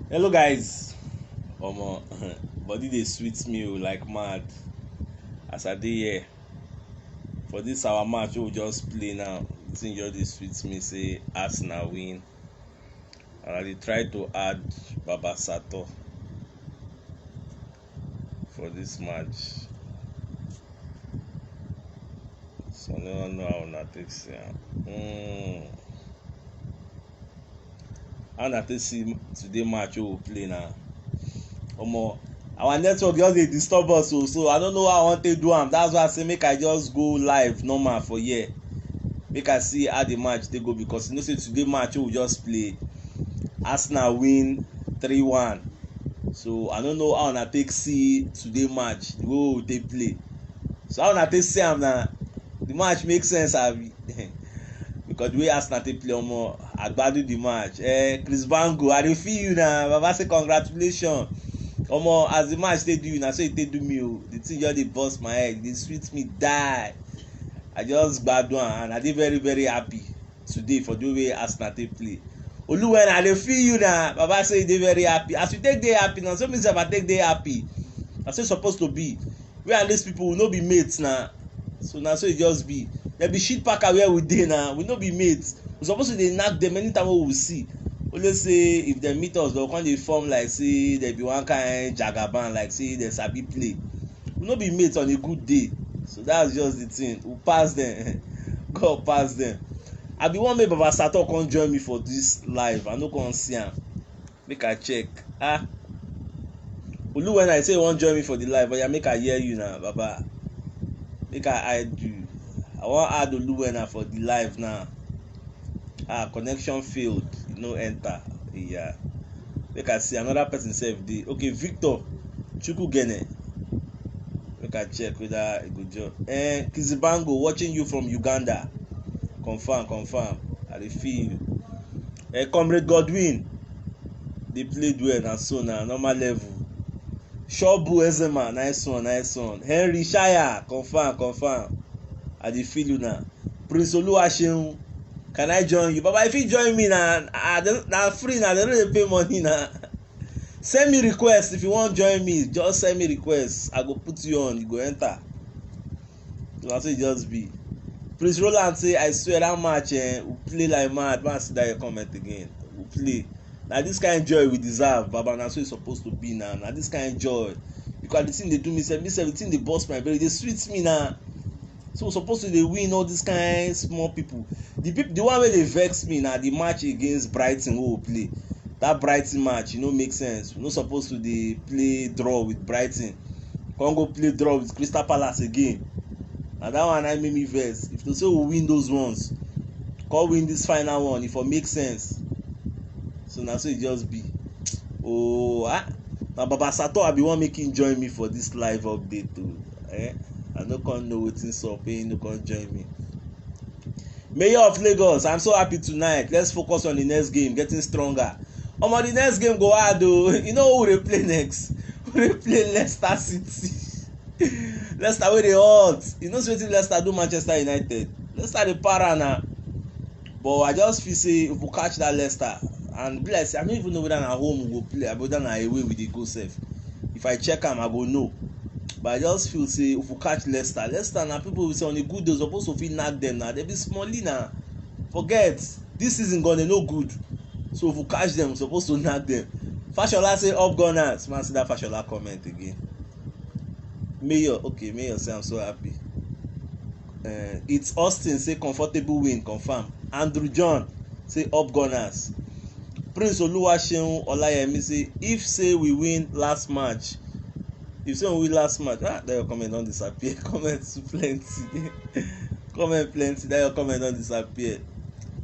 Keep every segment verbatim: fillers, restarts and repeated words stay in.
Hello guys, omo, body dey sweet me o like mad as I dey here for this our match wey we just play now. The thing just dey sweet me say Arsenal win, and I dey try to add Baba Sato for this match. So I no know how una take see am. Mm. How una take see today match wey we play now? Omo, our network just dey disturb us o, so I no know how I wan take do am. That's why I say make I just go live normal for here. Make I see how the match take go, because you know say today match wey we just play, Arsenal win three one. So I no know how una take see today match, the way we take play. So how una take see am na? The match make sense, abi? Because the way Arsenal take play, omo, I gbadu the match. Eh, Chris Bango, I dey feel you na. Baba say congratulations. Omo, as the match take do you, na so e take do me o. The thing just dey burst my head, e dey sweet me die. I just gbadu am and I dey very, very happy today for the way Arsenal take play. Oluwen, I dey feel you na. Baba say e dey very happy. As you take dey happy, na so me sef I take dey happy. Na so e suppose to be. We and these people, we no be mates na. So na so e just be. Dem be shit packer where we dey na. We no be mates. We suppose to dey knack dem anytime wey we see. Only say if dem meet us, dem come dey form like say dem be one kind jagaban, like say dem sabi play. We no be mates on a good day. So that's just the thing. We pass dem. God pass dem. I be wan make Baba Sato come join me for this live. I no come see am. Make I check. Ah. Oluwen, I say you wan join me for the live, oya, make I hear you na, Baba. Make I add you. I wan add Oluwen na for the live now. Ah, connection failed. E no enter. Yeah. Make I see another person sef dey. Okay, Victor Chukwugene. Make I check whether e go join. Eh, Kizibango, watching you from Uganda. Confirm, confirm. I dey feel you. Eh, Comrade Godwin, dey play well na, so na normal level. Shobu Ezema, nice one, nice one. Henry Shire, confirm, confirm. I dey feel you na. Prince Oluwaseun, can I join you? Baba, if you join me na, ah, dem, na free na, dem no dey pay money na. Send me request if you wan join me. Just send me request. I go put you on. You go enter. So na so e just be. Prince Roland say, I swear that match, eh, we play like mad. Man, see that your comment again. We play. Na this kind joy we deserve, Baba. Na so e suppose to be now. Na this kind joy. Because the thing dey do me sef, me sef, the thing dey burst my brain. E dey sweet me now. So we suppose to dey win all these kind small people. The people, the one wey dey vex me na the match against Brighton wey we play. That Brighton match, e no make sense. We no suppose to dey play draw with Brighton. Come go play draw with Crystal Palace again. Na that one na make me vex. If to say we win those ones, come win this final one, e for make sense. So na so e just be. Oh, ah, na Baba Sato I be wan make him join me for this live update o. Eh? I no come know wetin sup, he no come join me. Mayor of Lagos, I'm so happy tonight. Let's focus on the next game, getting stronger. Omo, the next game go hard o. You know who we dey play next? We dey play Leicester City. Leicester wey dey hot. You know wetin Leicester do Manchester United? Leicester dey para na. But I just feel say if we catch that Leicester, and be like say I no even know whether na home we go play, abi whether na away we dey go sef. If I check am, I go know. But I just feel say if we catch Leicester, Leicester na people we say on a good day we suppose to fit knack dem na. Dem be smallie na. Forget, this season gone, dem no good. So if we catch dem, we suppose to knack dem. Fashola say, "Up Gunners." Man, see that Fashola comment again. Mayor, okay, Mayor say, "I'm so happy." Uh, it's Austin say, "Comfortable win, confirm." Andrew John say, "Up Gunners." Prince Oluwaseun Olayemi say, "If say we win last match, if say we win last match," ah, that your comment don disappear. Comment too plenty. Comment plenty. That your comment don disappear.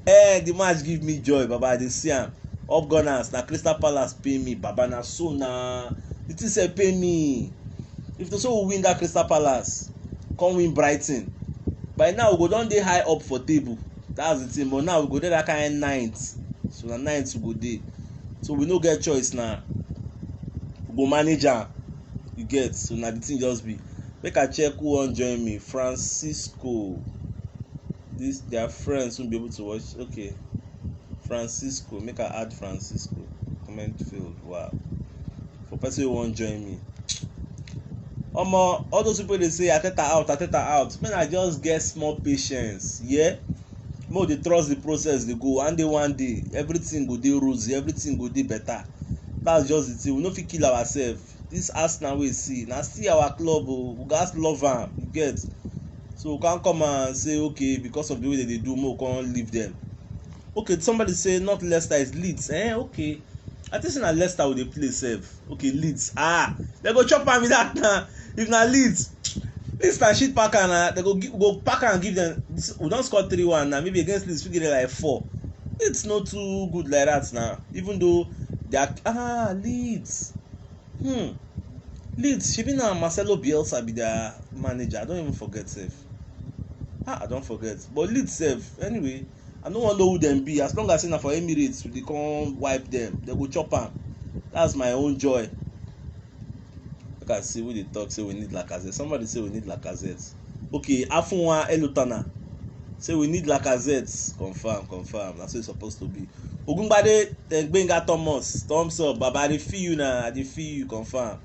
Eh, the match give me joy, Baba. I dey see am. Up Gunners, na Crystal Palace pay me, Baba. Na so na. The thing sef pay me. If to say we win that Crystal Palace, come win Brighton, by now we go don dey high up for table. That's the thing. But now we go dey that kind ninth. So na ninth we go dey. So we no get choice na. We go manage am. You get? So na the thing just be. Make I check who wan join me. Francisco. This their friends won't be able to watch. Okay. Francisco. Make I add Francisco. Comment failed. Wow. For person who won't join me. Omo, all those people they say Arteta out, Arteta out. Man, I just get small patience. Yeah. More they trust the process they go. One day, one day, everything go dey rosy, everything go dey better. That's just the thing. We no fit kill ourselves. This Arsenal we see. Now see our club, oh, we guys love am. You get? So we can't come and say, okay, because of the way that they do, more can't leave them. Okay, somebody say not Leicester, is Leeds. Eh, okay. I think say na Leicester wey dey play sef. Okay, Leeds. Ah, they go chop am with that now. If na Leeds, Leeds na shit pack am na. They go gi- go pack am give them. We don score three one now. Maybe against Leeds, we get like four. Leeds no too good like that now. Even though they are ah Leeds. Hmm. Leeds, shebi na Marcelo Bielsa be their manager. I don't even forget sef. Ah, I don't forget. But Leeds sef, anyway, I no wan know who dem be. As long as say na for Emirates, we dey come wipe them. They go chop am. That's my own joy. Like I see, we dey talk say we need Lacazette. Somebody say we need Lacazette. Okay, Afunwa Elutana say we need Lacazette. Confirm, confirm. That's what it's supposed to be. Ogunbade eh, Gbenga Thomas, thumbs up. Baba, I dey feel you now. I dey feel you, confirm.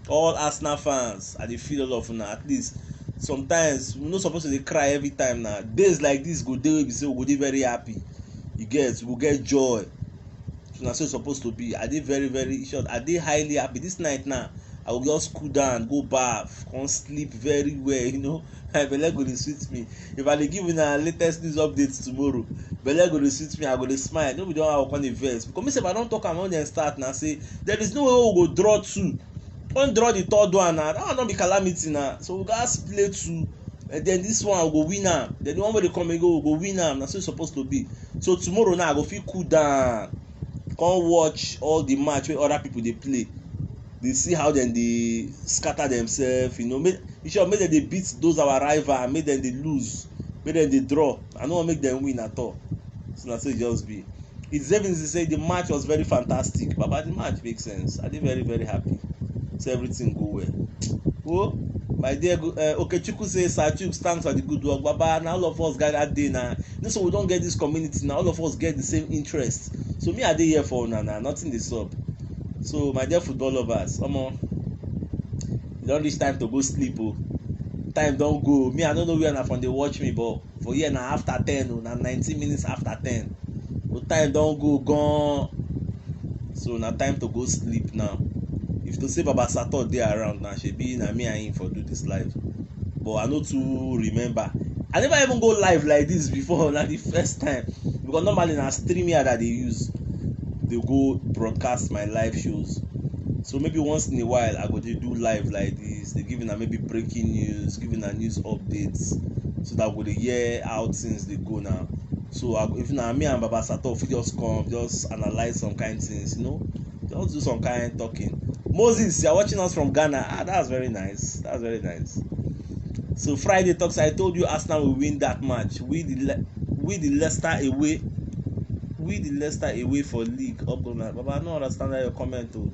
All Arsenal fans, I dey feel all of una. At least sometimes we no supposed to dey cry every time now. Days like this go dey wey be say we go dey very happy. You get, we go get joy. So na so e suppose to be. I dey very very short. I dey highly happy this night now. I go just cool down, go baff, come sleep very well. You know, my belle go dey sweet me. If I dey give una latest news updates tomorrow, belle go dey sweet me. I go dey smile. No be the one I go come dey vex. Because me sef I don talk am when dem start na say there is no way we go draw two. Come draw the third one na. That one no be calamity na. So we gats play two. And then this one we go win am. Then the one wey dey come again we go win am. Na so e suppose to be. So tomorrow now I go fit cool down, come watch all the match wey other people dey play, dey see how dem dey scatter themselves. You know, make e sure make dem dey beat those our rival, make dem dey lose, make dem dey draw. I no wan make dem win at all. So na so e just be. It's Evans say the match was very fantastic. Baba, the match makes sense. I dey very very happy. So everything go well. Oh, my dear, uh, Okechukwu say, Sir Chuks, thanks for the good work. Baba, now all of us got that day now. You know, so we don't get this community now. All of us get the same interest. So me, I dey here for una now. Nothing dey sup. So my dear football lovers, omo, e don reach time to go sleep. Oh, time don go. Me, I don't know where na from dey watch me, but for here na after ten. Oh, na nineteen minutes after ten. Oh, time don go gone. So na time to go sleep now. If to say Baba Sato dey around now, shebi na me and him for do this live. But I no too remember. I never even go live like this before. Na the first time. Because normally na StreamYard I dey use. Dey go broadcast my live shows. So maybe once in a while I go dey do live like this. Dey give una maybe breaking news, give una news updates, so that we go dey hear how things dey go now. So I, if na me and Baba Sato fit just come, just analyze some kind things, you know, just do some kind talking. Moses, you are watching us from Ghana. Ah, that's very nice. That's very nice. So Friday talks. I told you Arsenal will win that match. We the Le- we the Leicester away. We the Leicester away for league upcoming. Baba, I don't understand that your comment too.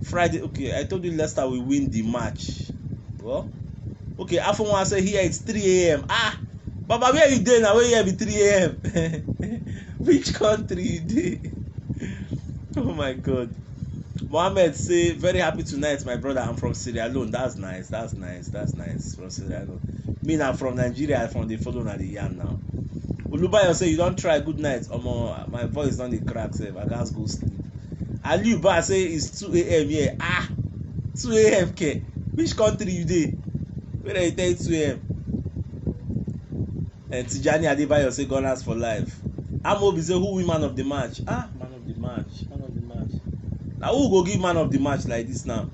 Friday, okay. I told you Leicester will win the match. Well, okay. Afunwa say here it's three a.m. Ah, Baba, where you dey now? Where you be three a.m.? Which country you dey? Oh my God. Mohammed say, very happy tonight, my brother. I'm from Sierra Leone. That's nice. That's nice. That's nice. From Sierra Leone. Me now from Nigeria. From the follow na the yarn now. Olubayo say, you don't try. Good night. Omo, my voice don dey crack sef. I gats go sleep. Aliu Ba say it's two a.m. here. Ah, two a.m. ke. Which country you dey? Where they tell you two a.m.? And Tijani Adebayo say Gunners for life. Amobi say who win man of the match? Ah, man of the match, man of the match. Now who go give man of the match like this now?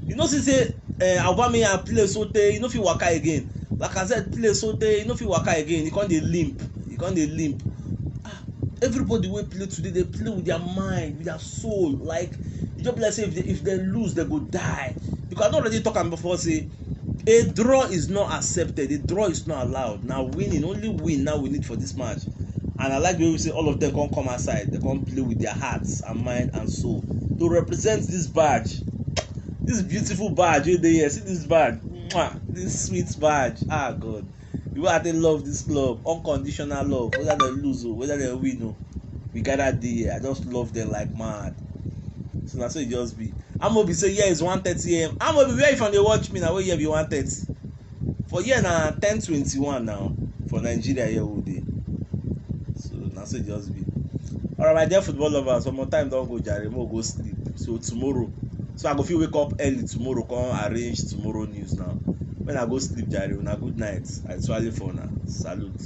You know, see say uh, Aubameyang play so tey, you know fit waka again. Lacazette play so tey, you know fit waka again. You can't dey limp, you can't dey limp. Ah, everybody wey play today, they play with their mind, with their soul. Like, you just be like say if they, if they lose, they go die. Because I don already talk am before say a draw is not accepted, a draw is not allowed. Now winning, only win now we need for this match. And I like the way we say all of them come come outside, they come play with their hearts and mind and soul to represent this badge, this beautiful badge wey dey here. See this badge, mwah, this sweet badge. Ah, God, the way I dey love this club, unconditional love, whether they lose or whether they win. Oh, We gather dey here. I just love them like mad. So na so e just be. Amobi say here is one thirty a m. Amobi, where you from dey watch me na? Where here be one thirty? For here na ten twenty-one now. For Nigeria here we dey. So na so e just be. Alright, my dear football lovers, one more time don go jare, mo go sleep. So tomorrow, so I go fit wake up early tomorrow, come arrange tomorrow news now. When I go sleep jare, una good night. I swallow for una. Salute.